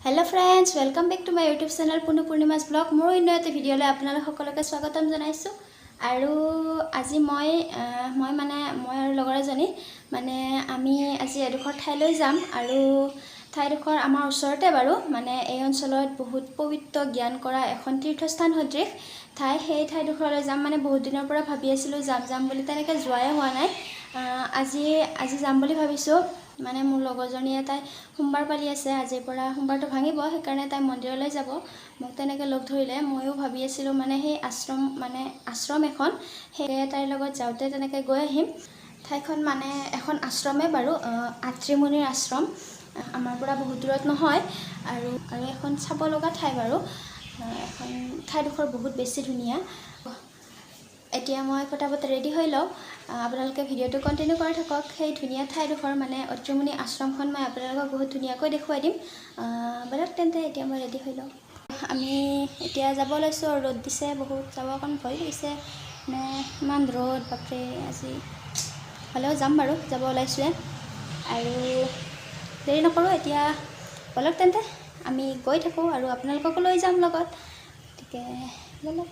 Hello friends, welcome back to my YouTube channel Punu Purnima's blog. মোৰ অন্য এটা ভিডিঅ'লৈ আপোনালোক সকলোকে স্বাগতম জনাইছোঁ। আৰু আজি মই মানে মই আৰু লগৰ এজনী মানে আমি আজি এডোখৰ ঠাইলৈ যাম। আৰু ঠাইডোখৰ আমাৰ ওচৰতে বাৰু, মানে এই অঞ্চলত বহুত পবিত্ৰ জ্ঞান কৰা এখন তীৰ্থস্থান সদৃশ ঠাই। সেই ঠাইডোখৰলৈ যাম। মানে বহুত দিনৰ পৰা ভাবি আছিলোঁ যাম যাম বুলি, তেনেকৈ যোৱাই হোৱা নাই। আজি যাম বুলি ভাবিছোঁ। মানে মোৰ লগৰজনীয়ে তাই সোমবাৰ পালি আছে, আজিৰ পৰা সোমবাৰটো ভাঙিব, সেইকাৰণে তাই মন্দিৰলৈ যাব। মোক তেনেকৈ লগ ধৰিলে। ময়ো ভাবি আছিলোঁ মানে সেই আশ্ৰম, মানে আশ্ৰম এখন, সেয়ে তাইৰ লগত যাওঁতে তেনেকৈ গৈ আহিম। ঠাইখন মানে এখন আশ্ৰমেই বাৰু, আত্ৰিমুনিৰ আশ্ৰম। আমাৰ পৰা বহুত দূৰত নহয় আৰু এখন চাব লগা ঠাই বাৰু। এখন ঠাইডোখৰ বহুত বেছি ধুনীয়া। এতিয়া মই ফটাফট ৰেডি হৈ লওঁ। আপোনালোকে ভিডিঅ'টো কণ্টিনিউ কৰি থাকক। সেই ধুনীয়া ঠাইডোখৰ মানে অত্ৰিমুনি আশ্ৰমখন মই আপোনালোকক বহুত ধুনীয়াকৈ দেখুৱাই দিম। ব'লক তেন্তে, এতিয়া মই ৰেডি হৈ লওঁ। আমি এতিয়া যাব লৈছোঁ আৰু ৰ'দ দিছে বহুত, যাব অকণ ভয় লাগিছে। মানে ইমান ৰ'দ, বাপৰে। আজি হ'লেও যাম বাৰু, যাব ওলাইছোঁৱে আৰু দেৰি নকৰোঁ এতিয়া। ব'লক তেন্তে, আমি গৈ থাকোঁ আৰু আপোনালোককো লৈ যাম লগত। গতিকে ব'লক।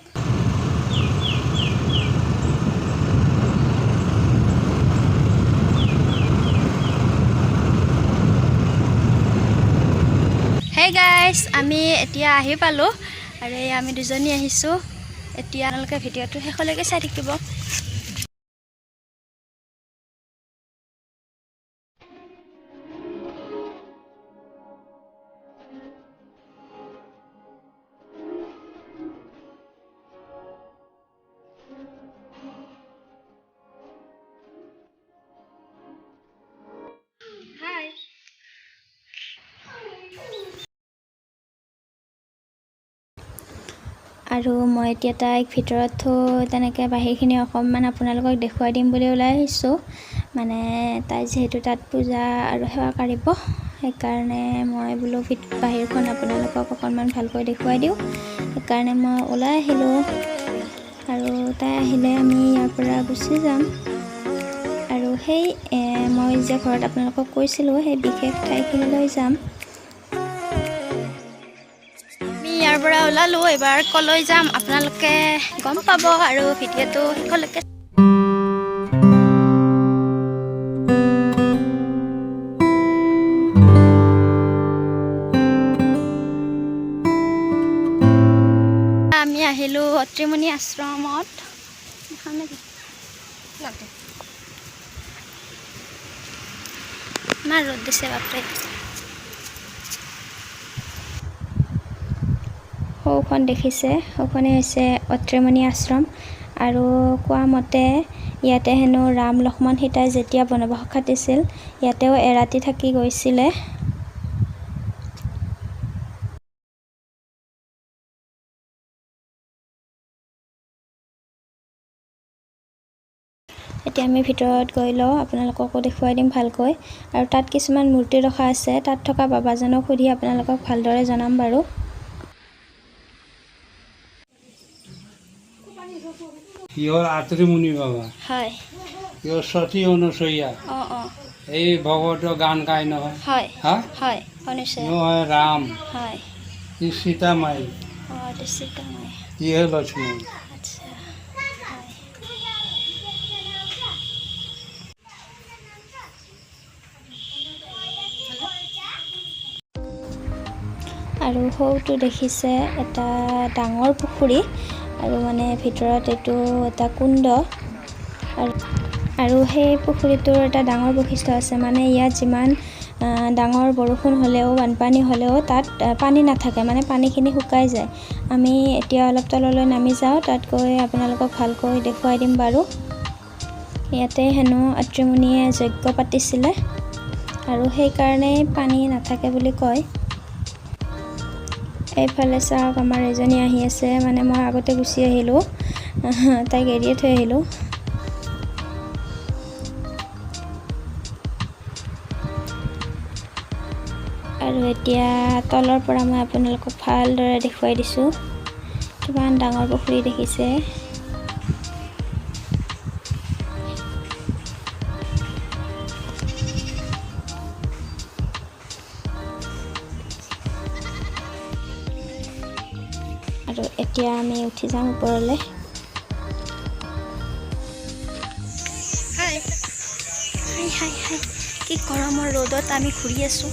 হে গাইজ, আমি এতিয়া আহি পালোঁ আৰু এই আমি দুজনী আহিছোঁ। এতিয়া আপোনালোকে ভিডিঅ'টো শেষলৈকে চাই থাকিব। হাই। আৰু মই এতিয়া তাইক ভিতৰত থৈ তেনেকৈ বাহিৰখিনি অকণমান আপোনালোকক দেখুৱাই দিম বুলি ওলাই আহিছোঁ। মানে তাই যিহেতু তাত পূজা আৰু সেৱা কাঢ়িব, সেইকাৰণে মই বোলো বাহিৰখন আপোনালোকক অকণমান ভালকৈ দেখুৱাই দিওঁ। সেইকাৰণে মই ওলাই আহিলোঁ আৰু তাই আহিলে আমি ইয়াৰ পৰা গুচি যাম। আৰু সেই মই যে ঘৰত আপোনালোকক কৈছিলোঁ, সেই বিশেষ ঠাইখিনিলৈ যাম। আমি ইয়াৰ পৰা ওলালোঁ। এইবাৰ কলৈ যাম আপোনালোকে গম পাব আৰু ভিডিঅ'টো শেষলৈকে। আমি আহিলোঁ অত্ৰিমুনি আশ্ৰমত। এখন নেকি? ইমান ৰ'দ দিছে, বাপৰে। সৌখন দেখিছে, সৌখনেই হৈছে অত্ৰিমুনি আশ্ৰম। আৰু কোৱা মতে ইয়াতে হেনো ৰাম, লক্ষ্মণ, সীতাই যেতিয়া বনবাস খাটিছিল, ইয়াতেও এৰাতি থাকি গৈছিলে। এতিয়া আমি ভিতৰত গৈ লওঁ, আপোনালোককো দেখুৱাই দিম ভালকৈ। আৰু তাত কিছুমান মূৰ্তি ৰখা আছে, তাত থকা বাবাজনক সুধি আপোনালোকক ভালদৰে জনাম বাৰু। ই হ'ল আত্ৰিমুনি বাবা। ই হ'ল সতী অনুসূয়া। অঁ অঁ এই ভগৱতৰ গান গায় নহয়? হয়। হা। হয়, অনুসূয়া। ই হয় ৰাম। ই সীতা মাই। অঁ, এইটো সীতামাই। ই হয় লক্ষ্মণ। আচ্ছা, হয়। আৰু সৌটো দেখিছে এটা ডাঙৰ পুখুৰী আৰু মানে ভিতৰত এইটো এটা কুণ্ড। আৰু সেই পুখুৰীটোৰ এটা ডাঙৰ বৈশিষ্ট্য আছে। মানে ইয়াত যিমান ডাঙৰ বৰষুণ হ'লেও, বানপানী হ'লেও তাত পানী নাথাকে, মানে পানীখিনি শুকাই যায়। আমি এতিয়া অলপ তললৈ নামি যাওঁ, তাত গৈ আপোনালোকক ভালকৈ দেখুৱাই দিম বাৰু। ইয়াতে হেনো আত্ৰিমুনিয়ে যজ্ঞ পাতিছিলে আৰু সেইকাৰণেই পানী নাথাকে বুলি কয়। এইফালে চাওক, আমাৰ এজনী আহি আছে। মানে মই আগতে গুচি আহিলোঁ, তাইক এৰিয়ে থৈ আহিলোঁ। আৰু এতিয়া তলৰ পৰা মই আপোনালোকক ভালদৰে দেখুৱাই দিছোঁ। কিমান ডাঙৰ পুখুৰী দেখিছে। আৰু এতিয়া আমি উঠি যাম ওপৰলৈ। হাই হাই হাই হাই, কি গৰমৰ ৰ'দত আমি ঘূৰি আছোঁ।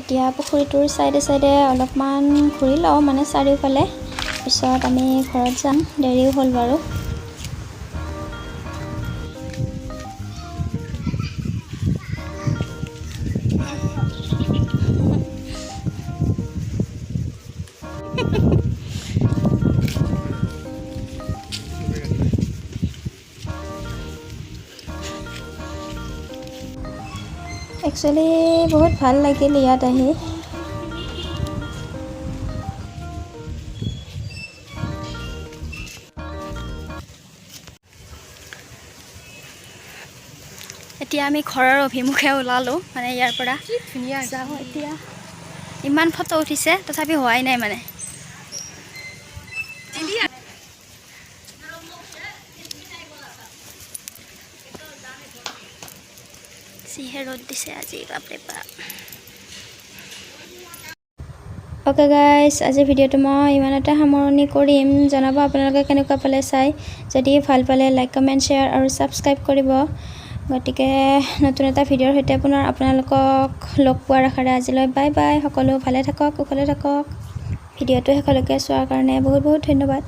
এতিয়া পুখুৰীটোৰ ছাইডে ছাইডে অলপমান ঘূৰি লওঁ, মানে চাৰিওফালে। পিছত আমি ঘৰত যাম, দেৰিও হ'ল বাৰু। একচুৱেলি বহুত ভাল লাগিল ইয়াত আহি। এতিয়া আমি ঘৰৰ অভিমুখে ওলালোঁ, মানে ইয়াৰ পৰা ধুনীয়া। যাওঁ এতিয়া। ইমান ফটো উঠিছে, তথাপি হোৱাই নাই মানে। যিহে ৰ'দ দিছে আজি, বাপৰে বাপ! অ'কে গাইজ, আজিৰ ভিডিঅ'টো মই ইমানতে সামৰণি কৰিম। জনাব আপোনালোকে কেনেকুৱা পালে চাই। যদি ভাল পালে লাইক, কমেণ্ট, শ্বেয়াৰ আৰু ছাবস্ক্ৰাইব কৰিব। গতিকে নতুন এটা ভিডিঅ'ৰ সৈতে পুনৰ আপোনালোকক লগ পোৱাৰ আশাৰে আজিলৈ বাই বাই। সকলো ভালে থাকক, কুশলে থাকক। ভিডিঅ'টো শেষলৈকে চোৱাৰ কাৰণে বহুত বহুত ধন্যবাদ।